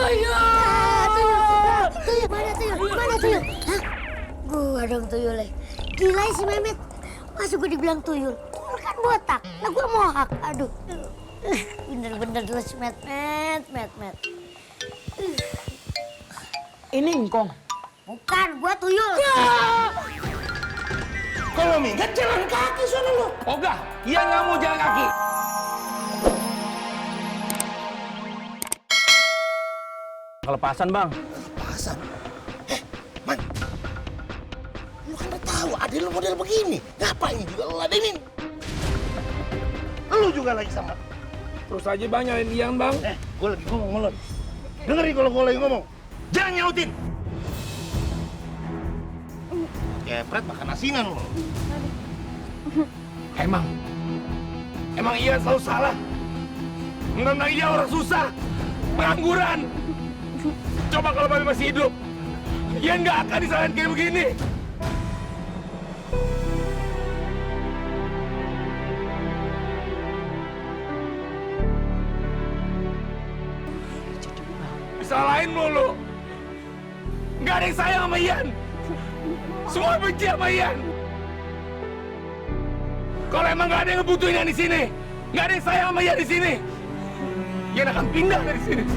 Tuyul! Tuyul, mana tuyul? Mana tuyul? Hah? Gua dong tuyul, gila si Mehmet. Masa gua dibilang tuyul? Tuyul kan botak, lah gua mohak. Aduh. Bener-bener lu si Met. Ini engkong. Bukan, gua tuyul. Kalau minggat jalan kaki sono lo. Oga, iya nggak mau jalan kaki. Kelepasan, Bang. Pasan. Man. Lu kan udah tahu adil lu model begini. Ngapain juga lu ladenin? Lu juga lagi sama. Terus aja Bang nyalain Ian, Bang. Gue lagi ngomong ngelon. Dengerin kalau gue lagi ngomong. Jangan nyautin. Kepret makan asinan lu. Emang Ian selalu salah. Mengenai dia orang susah, pengangguran. Coba kalau Babe masih hidup, Ian nggak akan disalahin kayak begini. Disalahin mulu. Nggak ada yang sayang sama Ian. Semua benci sama Ian. Kalau emang nggak ada yang ngebutuhin Ian di sini, nggak ada yang sayang sama Ian di sini, Ian akan pindah dari sini.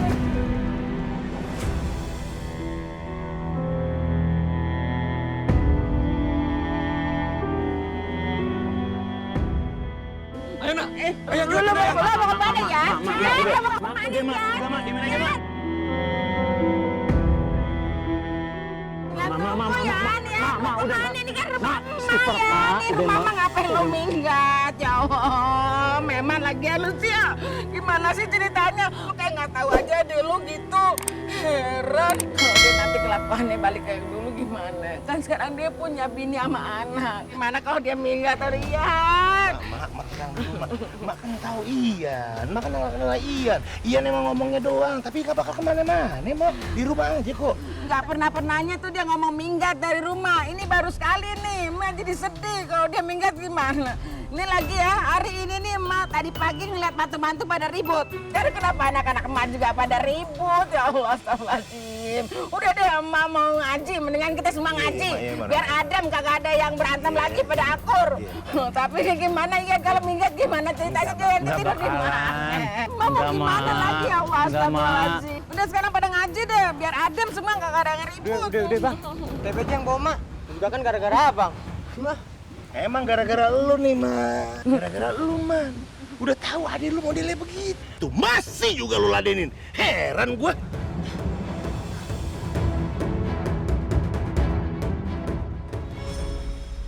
Ayo nak, ayo dulu mau kemana ya? Mau kemana ya? Kemana ini kan rumah Mama ya? Ini rumah Mama ngapain lo minggat? Ya Allah, memang lagi halus ya. Gimana sih ceritanya? Kayak nggak tahu aja deh lo gitu. Heran. Kalau dia nanti kelakuannya balik kayak dulu gimana? Kan sekarang dia punya bini sama anak. Gimana kalau dia minggat Rian? Mak kan tahu Ian. Mak kan kenal Ian. Ian emang ngomongnya doang, tapi gak bakal kemana-mana. Mak di rumah aja kok. Nggak pernah-pernahnya tuh dia ngomong minggat dari rumah. Ini baru sekali nih, Mak jadi sedih kalau dia minggat gimana. Ini lagi ya, hari ini nih Mak tadi pagi ngeliat mantu-mantu pada ribut. Jadi kenapa anak-anak Mak juga pada ribut? Ya Allah, astagfirullahaladzim. Udah deh Mak mau ngaji, mendingan kita semua ngaji. Biar adem, kagak ada yang berantem lagi pada akur. Tapi gimana ya kalau minggat gimana ceritanya dia yang tidur di mana? Mak mau gimana lagi ya Allah, astagfirullahaladzim. Udah sekarang pada ngaji deh, biar adem semua kagak ada yang ribut. Udah Bang, TPJ yang bawa Mak. Juga kan gara-gara Abang. Emang gara-gara lu nih, Man. Gara-gara lu, Man. Udah tahu adik lu modelnya begitu. Masih juga lu ladenin. Heran gua.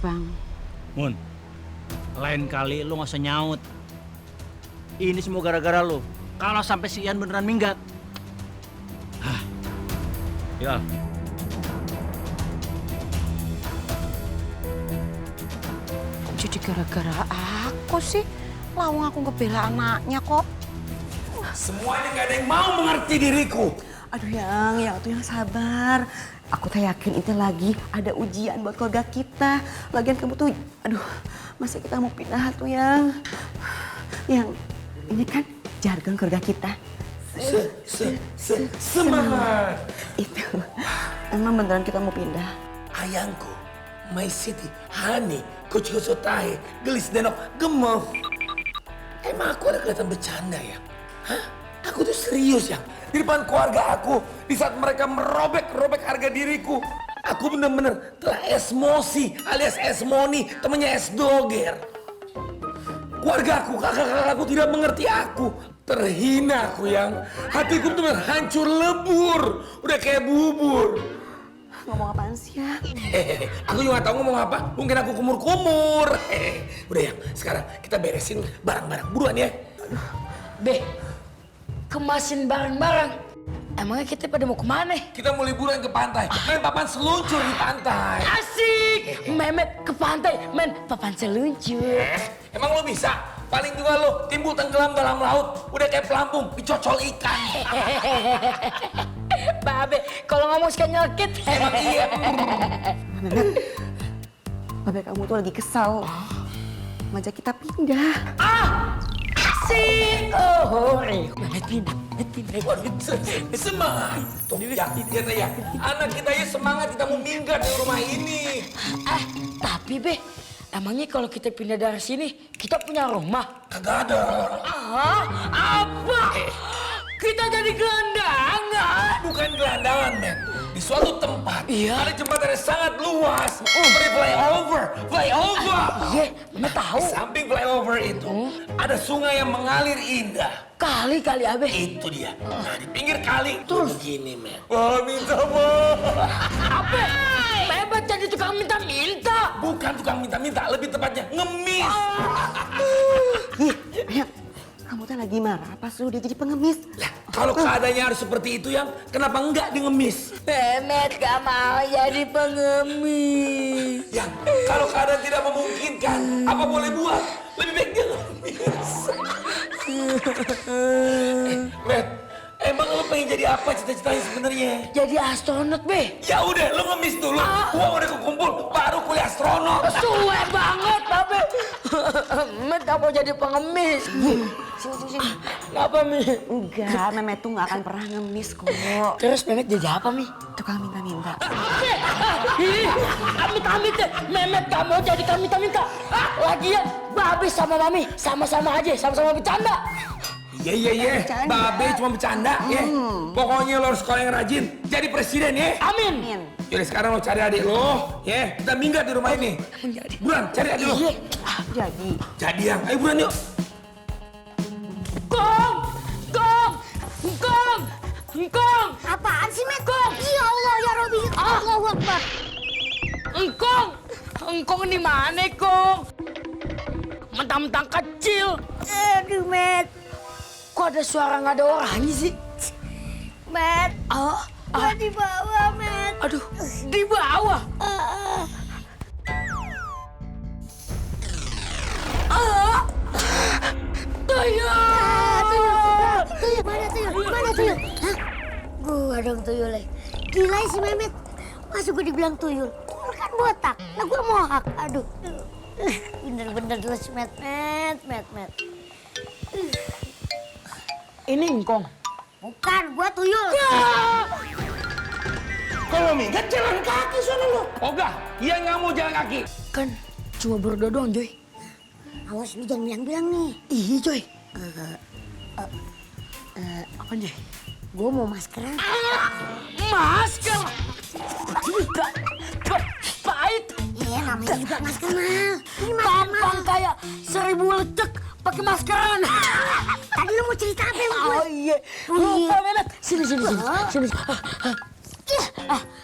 Bang. Mun, lain kali lu nggak usah nyaut. Ini semua gara-gara lu. Kalau sampai si Ian beneran minggat. Hah. Ya. Jadi gara-gara aku sih, lawang aku ngebela anaknya kok. Semuanya nggak ada yang mau mengerti diriku. Aduh yang tuh yang sabar. Aku teh yakin itu lagi ada ujian buat keluarga kita. Lagian kamu tuh, aduh, masa kita mau pindah tuh yang ini kan jargon keluarga kita. Semangat. Itu, emang beneran kita mau pindah. Ayangku, my city, honey, kucu-kucu tahe, gelis denok, gemuk. Emang aku ada kelihatan bercanda ya? Hah? Aku tuh serius ya. Di depan keluarga aku, di saat mereka merobek harga diriku, aku bener-bener telah esmosi alias esmoni, temennya es doger. Keluarga aku, kakak-kakakku tidak mengerti aku. Terhina aku yang hatiku bener hancur lebur, udah kayak bubur. Ngomong apaan sih ya? Aku juga gak tahu ngomong apa, mungkin aku kumur-kumur. Udah ya, sekarang kita beresin barang-barang buruan ya. Be, kemasin barang-barang. Emangnya kita pada mau kemana? Kita mau liburan ke pantai, main papan seluncur di pantai. Asik! Memet ke pantai, main papan seluncur. Emang lo bisa? Paling juga lo timbul tenggelam dalam laut, udah kayak pelampung, dicocol ikan. Babe, kalau ngomong suka nyelkit. Emang iya. Mehmet, Babe kamu tuh lagi kesal. Ngajak kita pindah. asik. Oh, Mehmet pindah. Waduh, semangat. Tuh, ya, lihat ya. Anak kita ya semangat kita mau minggat di rumah ini. Tapi Be, emangnya kalau kita pindah dari sini, kita punya rumah? Kagak ada. Apa? Kita jadi gelandangan? Bukan gelandangan, men. Di suatu tempat Iya. ada jembatan yang sangat luas. Seperti flyover. Iya, Mehmet tahu. Di samping flyover itu ada sungai yang mengalir indah. Kali Abe. Itu dia. Nah, di pinggir kali Terus? begini, men. Wah, minta maaf. Apa? Mehmet jadi tukang minta-minta. Bukan tukang minta-minta, lebih tepatnya ngemis. Mehmet, kamu tuh lagi marah apa suruh dia jadi pengemis? Lah, kalau keadaannya harus seperti itu yang kenapa enggak di ngemis? Mehmet gak mau jadi pengemis. Yang kalau keadaan tidak memungkinkan, apa boleh buat? Lebih baik dia ngemis. Met, emang lo pengen jadi apa cita-citanya sebenarnya? Jadi astronot, Be. Ya udah, lo ngemis dulu. Uang udah kekumpul, baru kuliah astronot. Suwe banget, Babe. Mehmet gak mau jadi pengemis. Sini. Apa, Mi? Enggak, Mehmet tuh gak akan pernah ngemis kok. Terus Mehmet jadi apa, Mi? Tukang minta-minta. Ih, amit-amit deh. Mehmet gak mau jadi kami minta-minta. Lagian, Babe sama Mami sama-sama aja, sama-sama bercanda. Iya. Babe cuma bercanda, ya. Pokoknya lo harus sekolah yang rajin. Jadi presiden, ya. Amin. Jadi sekarang lo cari adik lo, ya. Kita minggat di rumah ini. Buruan, cari adik lo. Iya. Jadi, Yang. Ayo buruan yuk. Engkong. Apaan sih, Met? Ya Allah, ya Robi. Allahu Akbar. Engkong di mana, Kong? Mentang-mentang kecil. Aduh, Met. Kok ada suara nggak ada orangnya sih? Met. Gua di bawah, Met. Aduh, di bawah. Tuyul, mana tuyul? Hah? Gua dong tuyul, gila si Mehmet. Masa gua dibilang tuyul? Tuyul kan botak, lah gua mohak. Aduh. Bener-bener lu si Met. Ini Engkong. Bukan, gua tuyul. Kalau minggat jalan kaki sana lo. Oga, iya nggak mau jalan kaki. Kan cuma berdua doang, Joy. Awas lu jangan bilang-bilang nih. Iya, Joy. Apa, Joy? Gua mau maskeran. Masker. Pahit. Iya, namanya juga masker mahal. Ini masker mahal. Tampang kayak 1000 lecek pakai maskeran. Tadi lu mau cerita apa sama gue? Oh iya. Lupa, Mehmet. Sini.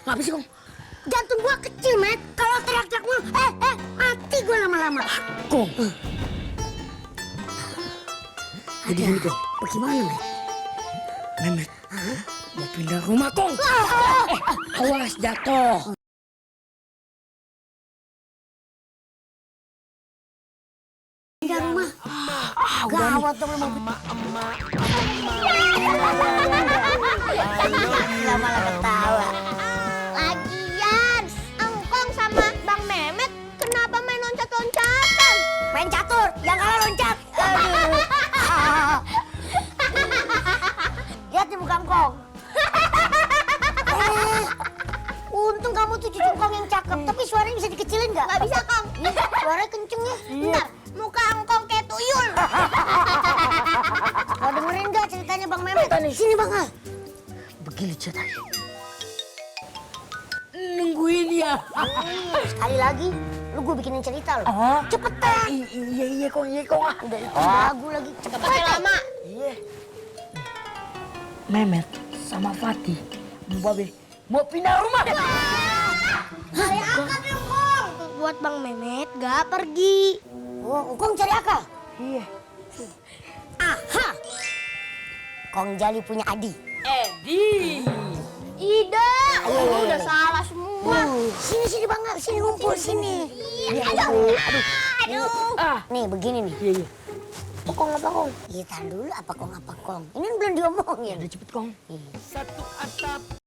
Ngapa sih, Kong? Jantung gua kecil, Met. Kalau teriak-teriak mulu, mati gua lama-lama. Kong. Jadi gini, Kong. Bagaimana, Met? Mehmet. Mau pindah rumah, Kong. Awas jatuh. Pindah rumah. Gawat dong lu mau malah ketawa. Lagian, Engkong sama Bang Mehmet kenapa main loncat-loncatan? Main catur, yang kalah loncat. Aduh. Lihat nih muka Engkong. Untung kamu tuh cucu Engkong yang cakep, tapi suaranya bisa dikecilin nggak? Gak bisa, Kong. Suaranya kenceng ya. Bentar, muka Engkong kayak tuyul. Mau dengerin nggak ceritanya Bang Mehmet? Sini Bang. Begini ceritanya. Nungguin ya. Sekali lagi, lu gue bikinin cerita lo. Cepetan. Iya, Kong. Udah itu lagu lagi. Gak pakai lama. Iya. Mehmet sama Fatih mau pindah rumah. Cari akal nih, Engkong. Buat Bang Mehmet gak pergi. Oh, Kong cari akal. Iya. Aha. Kong Jali punya adik. Edi. Ida, udah salah semua. Sini Bang, sini ngumpul sini. Aduh. Nih begini nih. Iya. Apa Kong? Iya, tahan dulu apa Kong. Ini kan belum diomongin. Udah cepet, Kong. Satu atap